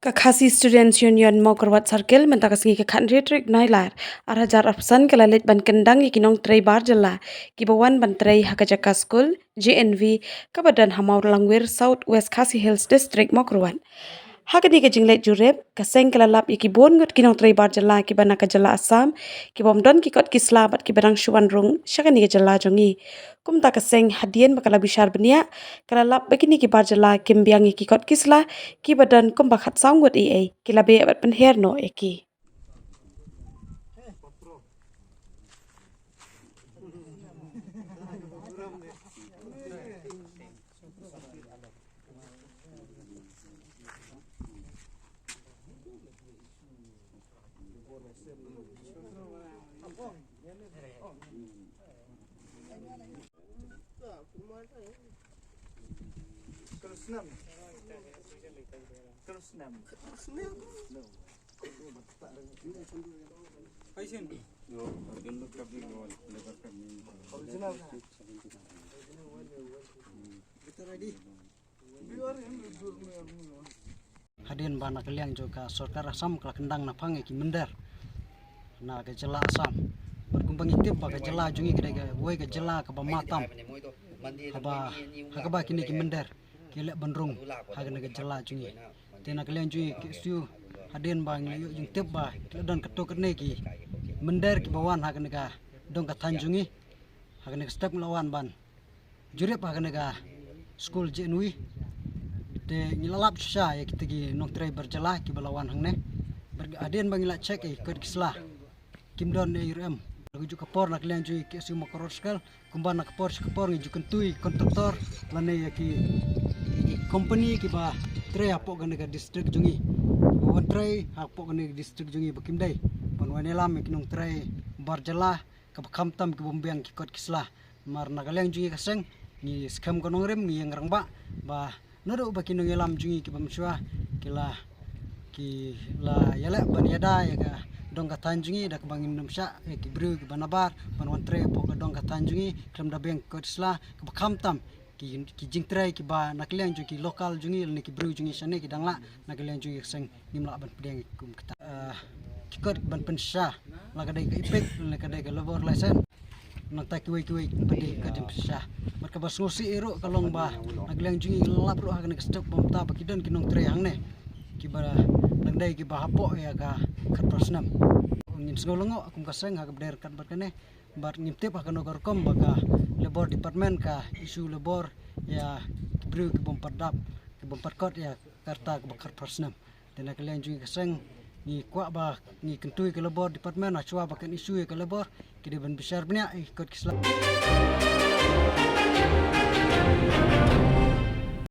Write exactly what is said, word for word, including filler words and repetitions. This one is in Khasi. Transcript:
Ka Khasi Students Union Mawkyrwat Circle mynta ka sngi ka khathynriew tarik Nailar arhajar arphew san ka la leit ban kyndang ïa ki nongtrei bar jylla kiba wan ban trei ha ka jaka skul J N V kaba don ha Mawlangwir, South West Khasi Hills District, Mawkyrwat. Ha kane ka jingleit jurip, ka seng ka la lap ïa ki bun ngut ki nongtrei bar jylla kiba na ka jylla Assam kiba ym don ki kot ki sla bad kiba dang shu wan rung sha kane ka jylla jong ngi. Kumta ka seng hadien ba ka la bishar bniah, ka la lap ba kine ki bar jylla kim biang ïa ki kot ki sla kiba don kumba khatsaw ngut eiei, ki la beh bad pynher noh ïa ki. Hadien ba na ka liang jong ka sorkar Assam ka la kyndang na phang ïa ki mynder na ka jylla Assam. Bad kumba ngi tip ba ka jylla jong ngi ka dei kawei ka jylla kaba ma tam, haba ha kaba kine ki mynder ki leh ban rung ha kane ka jylla jong ngi. Te na ka liang jong ngi K S U hadien ba ngi la ïoh jingtip ba ki la don katto katne ki mynder kiba wan ha kane ka dong ka thaiñ jong ngi, ha kane ka step ngi la wan ban jurip ha kane ka skul J N V. Te ngi la lap shisha ïa kita ki nongtrei bar jylla kiba la wan hangne. Bad hadien ba ngi la check ïa ki kot ki sla, kim don ei ruh em. Ka juh ka por na ka liang jong ngi K S U Mawkyrwat Circle, kumba na ka por sha ka por ngi ju kyntu ïa ki kontraktor lane ïa ki company kiba trei hapoh kane ka district jong ngi, kiba wan trei hapoh kane ka district jong ngi ba kim dei ban wan ïalam ïa ki nongtrei bar jylla kaba kham tam kiba ym biang ki kot ki sla. Namar na ka liang jong ngi ka seng ngi skhem ka nongrim, ngi ïeng rangbah ba naduh ba ki nongïalam jong ngi kiba mynshuwa ki la, ki la ïaleh ban ïada ïa ka dong ka thaiñ jong ngi da kaba ngim nym shah ïa ki briew kiba nabar ban wan trei hapoh ka dong ka thaiñ jong ngi khlem da biang ki kot ki sla, kaba kham tam ki, ki jingtrei kiba na ka liang jong ki local jong ngi lane ki briew jong ngi shane ki dang lah, na ka liang jong ngi ka seng ngim lah ban pdiang kum kata. Ah, ki kot ban pynshisha, la ka dei ka EPIC, la ka dei ka labour license, nangta kiwei kiwei pat ki kot ban pynshisha. Bad kaba sngewsih ruh ka long ba na ka liang jong ngi la lap ruh ha kane ka step ba mynta ba ki don ki nongtrei hangne kiba dang dei kiba hapoh ïa ka khatphra snem. Ngin sngew lyngngoh kum ka seng ha kaba dei ryngkat bad kane. Bad ngim tip ha kano ka rukom ba ka Labour Department ka issue labour ïa ki briew ki bym pat dap, ki bym pat kot ïa ka rta kaba khatphra snem. Te na ka liang jong ngi ka seng ngi kwah ba ngi kyntu ïa ka Labour Department, hashwa ba kan issue ïa ka labour, ki dei ban bishar bniah ïa ki kot ki sla.